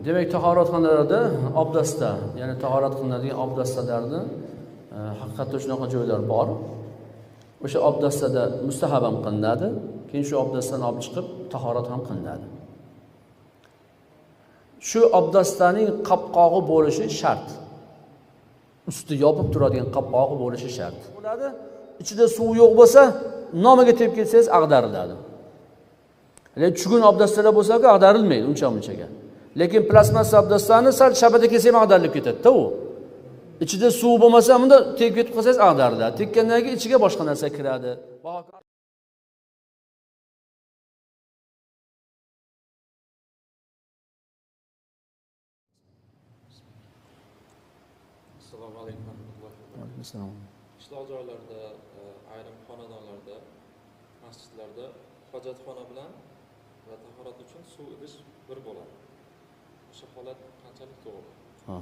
Demak, tahoratxonalarda obdasta, ya'ni tahorat qilinadigan obdastalarni haqiqatda shunaqa joylar bor. O'sha obdastada mustahab ham qilinadi, keyin shu obdastdan olib chiqib tahorat ham qilinadi. Shu obdastaning qopqog'i bo'lishi shart. Usti yopib turadigan qopqog'i bo'lishi shart. Bo'ladi. Ichida suv yo'q bo'lsa, nomiga tepib ketsangiz ag'dariladi. Lekin chugun obdastalar bo'lsa-ku ag'darilmaydi uncha-munchaga. Lekin plastmassa obdastani sal shabada kelsa ham ag'darilib ketadi-da u. Ichida suv bo'lmasa, bunda tegib ketib qolsangiz ag'dariladi. Tekkandan keyin ichiga boshqa narsa kiradi. Assalomu alaykum va rahmatullohi. Alaykum. Qishloq joylarda, ayrim xonadonlarda, masjidlarda hojatxona bilan va tahorat uchun suv idish bir bo'ladi. O'sha holat qanchalik to'g'ri? Ha.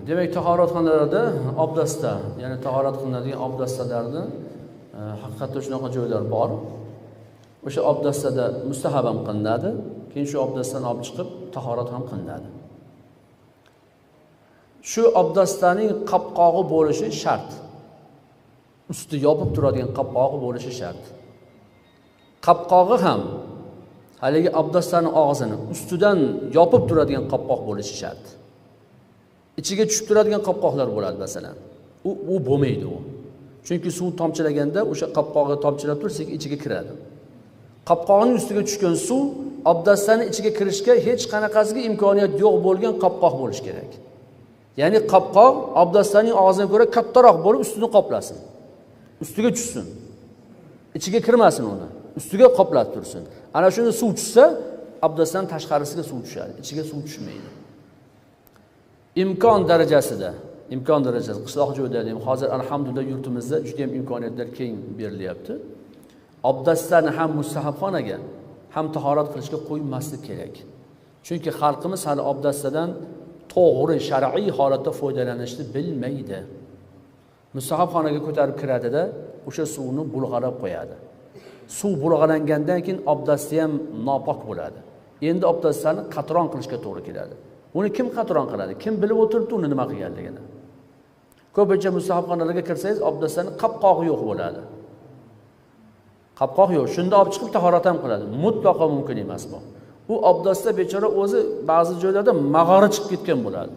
Demak, tahoratxonalarda obdasta, ya'ni tahorat qilinadigan obdastalarni haqiqatda shunaqa joylar bor. O'sha obdastada mustahab ham qilinadi, keyin shu obdastdan olib chiqib tahorat ham qilinadi. Shu obdastaning qopqog'i bo'lishi shart. Usti yopib turadigan qopqog'i bo'lishi shart. Qopqog'i ham haligi obdastaning og'zini ustidan yopib turadigan qopqoq bo'lishi shart. Ichiga tushib turadigan qopqoqlar bo'ladi masalan. U bo'lmaydi u. Chunki suv tomchilaganda o'sha qopqog'iga tomchilab tursa ichiga kiradi. Qopqog'ining ustiga tushgan suv obdastaning ichiga kirishga hech qanaqasiga imkoniyat yo'q bo'lgan qopqoq bo'lishi kerak. Ya'ni qopqoq obdastaning og'zidan ko'ra kattaroq bo'lib ustini qoplasin. Ustiga tushsin. Ichiga kirmasin uni. Ustiga qoplab tursin. Ana shunda suv tushsa, obdastdan tashqarisiga suv tushadi, ichiga suv tushmaydi. Imkon darajasida qishloq joyda ham hozir alhamdulillah yurtimizda juda ham imkoniyatlar keng berilyapti. Obdastani ham mustahabxonaga, ham tahorat qilishga qo'ymaslik kerak. Chunki xalqimiz hali obdastadan to'g'ri shar'iy holatda foydalanishni bilmaydi. Mustahabxonaga ko'tarib kiradida o'sha suvni bulg'alab qo'yadi. Suv bulg'alangandan keyin obdasti ham nopok bo'ladi. Endi obdastani qatron qilishga to'g'ri keladi. Uni kim qatron qiladi? Kim bilib o'tiribdi uni nima qilganligini? Ko'pincha mustahabxonalarga kirsangiz obdastani qopqog'i yo'q bo'ladi. Qopqoq yo'q. Shunda olib chiqib tahorat ham qiladi. Mutlaqo mumkin emas bu. U obdasta bechora o'zi ba'zi joylarda mag'ori chiqib ketgan bo'ladi.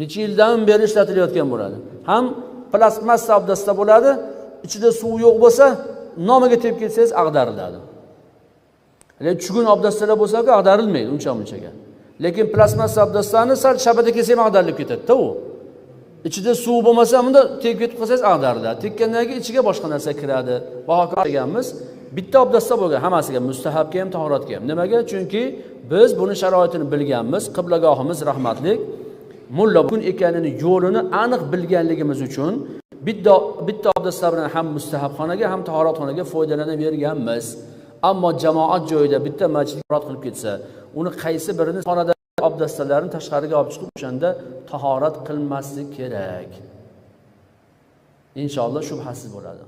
Necha yildan beri ishlatilayotgan bo'ladi. Ham plastmassa obdasta bo'ladi, ichida suv yo'q bo'lsa, nomiga tepib ketsangiz ag'dariladi. Lekin chugun obdastalar bo'lsa-ku ag'darilmaydi uncha-munchaga. Lekin plastmassa obdastani sal shabada kelsa ham ag'darilib ketadi-da u. Ichida suv bo'lmasa, bunda tegib ketib qolsangiz ag'dariladi. Tekkandan keyin ichiga boshqa narsa kiradi. Va deganmiz, bitta obdasta bo'lgan hammasiga, mustahabga ham, tahoratga ham. Nimaga? Chunki biz buni sharoitini bilganmiz, qiblagohimiz rahmatlik mulla kun ekanini, yo'lini aniq bilganligimiz uchun bitta obdasta bilan ham mustahabxonaga, ham tahoratxonaga foydalanaverganmiz. Ammo jamoat joyida bitta masjid tahorat qilib ketsa, uni qaysi birini xonada obdastalarini tashqariga olib chiqib o'shanda tahorat qilmaslik kerak. Inshaalloh shubhasiz bo'ladi.